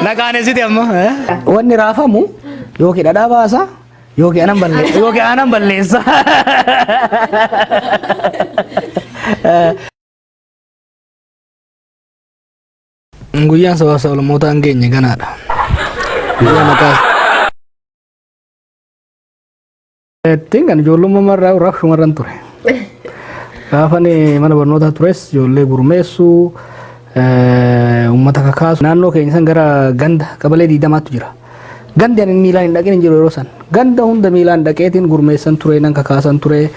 Na qaanesite amma. Wanni raafamu yookiin dhadhaa baasa yookiin anan balleessa yookiin anan balleessa. Guyyaan sabaaf sablammootaa hin geenye ganaadha. Guyyaa maqaa Ittiin kan ijoollummaa irraa rabshumarran ture. Gaafan mana barnootaa tures ijoollee gurmeessuu, uummata kakaasu. Naannoo keenya san gara ganda qabalee diidamaatu jira. Gandi ani miilaan hin dhaqin hin jiru yeroo san. Ganda hunda miilaan dhaqeetiin gurmeessan ture, nan kakaasan ture.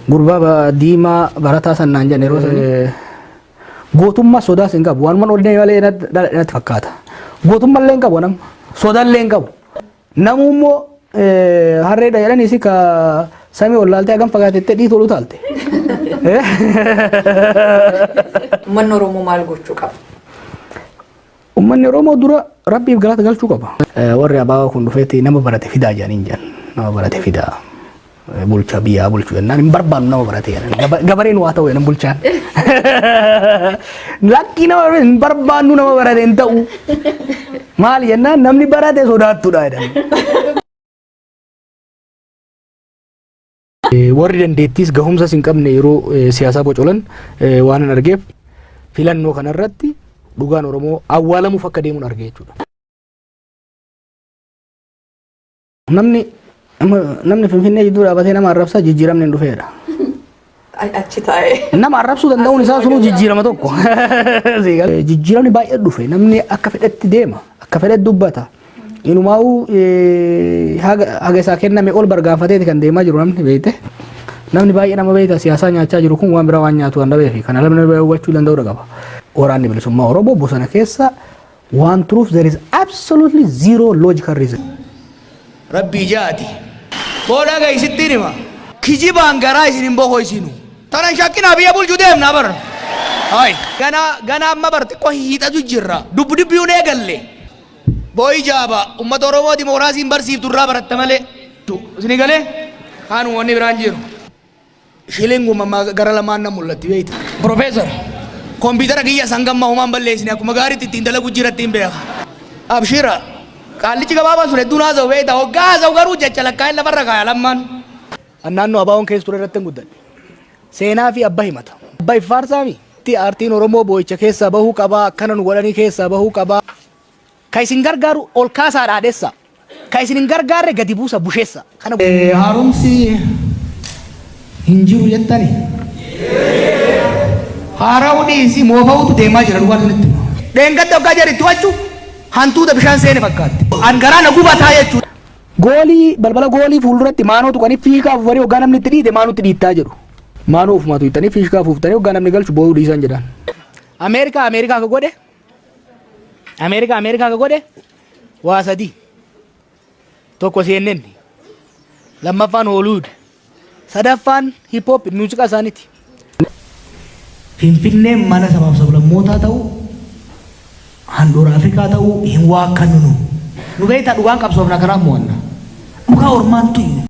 Gurbaa diimaa barataa san naan jedhan yeroo san. Gootummaa sodaas hin qabu. Waanuma onnee malee natti fakkaata. Gootummaa illee hin qabu nama. Sodaa illee hin qabu. Namuu immoo harreedha jedhanii si ka samii ol laaltee hagam fagaatettee dhiitu ol utaalte. Uummanni Oromoo maal gochuu qaba? Uummanni Oromoo dura rabbiif galata galchuu qaba. Warri abaabaa kun dhufeetti nama barate fidaa jedhanii hin jedhan. Nama barate fidaa. Bulchaa biyyaa bulchu jennaan hin barbaannu nama barate jedhan. Gabareen waa ta'u jedhan bulchaan. Lakkii nama barate hin barbaannu nama barate hin ta'u. Maal jennaan namni barate sodaattudha jedhan. Warri dandeettiis gahumsas hin qabne yeroo siyaasaa bocolan waan hin argeef filannoo kanarratti dhugaan Oromoo awwaalamuuf akka deemuun arge jechuudha. Namni namni Finfinnee jidduu dhaabatee nama arrabsaa jijjiiramni hin dhufeedha. Achi taa'ee. Nama arrabsuu danda'uun isaa sunuu jijjiirama tokko. Jijjiiramni baay'ee dhufe namni akka fedhetti deema akka fedhetti dubbata. Inumaa'uu haga isaa kenname ol bargaanfateeti kan deemaa jiru namni beekte. Namni baay'ee nama beekta siyaasaa nyaachaa jiru kun waan biraa waan nyaatu waan dhabeefi kana namni hubachuu danda'uu qaba. Waraanni bilisummaa Oromoo bosona keessa waan turuuf there is absolutely zero logical reason. Rabbii ja'ati. Boo dhaga'i sittiin hima. Kijibaan garaa isin hin bokoysinu. Tana hin shakkinaa biyya bulchu deemna bar. Hay. Ganaa ganaa amma bar xiqqoo hiixatu jirra. Dubbi dubbiyuun eegalle. Boo ijaaba ummata Oromoo dimokiraasiin barsiiftu irraa baratta malee. Isinii galee? Kaanuma wanni biraan jiru. Shilinguma gara lamaan na mul'atti beekta. Professor, kompiitara kiyya san gamma homaan balleessine akkuma gaariitti ittiin dalagu jira ittiin beeka. Abshira, qaallichi gabaabaan sun hedduun haasa'u beekta. Hoggaa haasa'u garuu jecha lakkaa'een lafarra kaaya lammaan. An naannoo ABOn keessa ture irratti hin guddadhe. Seenaa fi abba himata. Abba if faarsaami. Aartiin Oromoo boo'icha keessaa bahuu qaba, akkana nu godhanii keessaa bahuu qaba. Ka isin gargaaru ol kaasaa dhaadhessa. Ka isin hin gargaarre gadi buusa busheessa. Kana. Haaromsi hin jiru jettani? Haara'uu dhiisi moofa'uutu deemaa jira dhugaa isinitti hima. Dheengadda hoggaa jarri itti waccu hantuuta bishaan seene fakkaatti. An garaa na gubataa jechuudha. Goolii balbala goolii fuulduratti maanoo tuqanii fiishkaa afuufanii hoggaa namni itti dhiite maanutti dhiittaa jedhu. Maanoo ofumaa tuqxanii fiishkaa afuuftanii hoggaa namni galchu boo'uu dhiisan jedhan. Ameerikaa Ameerikaa ka godhe Ameerikaa Ameerikaa ka godhe waa sadii. Tokko CNN. Lammaffaan Hollywood. Sadaffaan hip hop muuziqaa isaaniiti. Finfinneen mana sabaaf sablammootaa ta'uu, handhuura Afrikaa ta'uu hin waakkannu nu. Nu beektaa dhugaan qabsoofna kanaaf mo'anna. Dhugaa ormaan tuynu.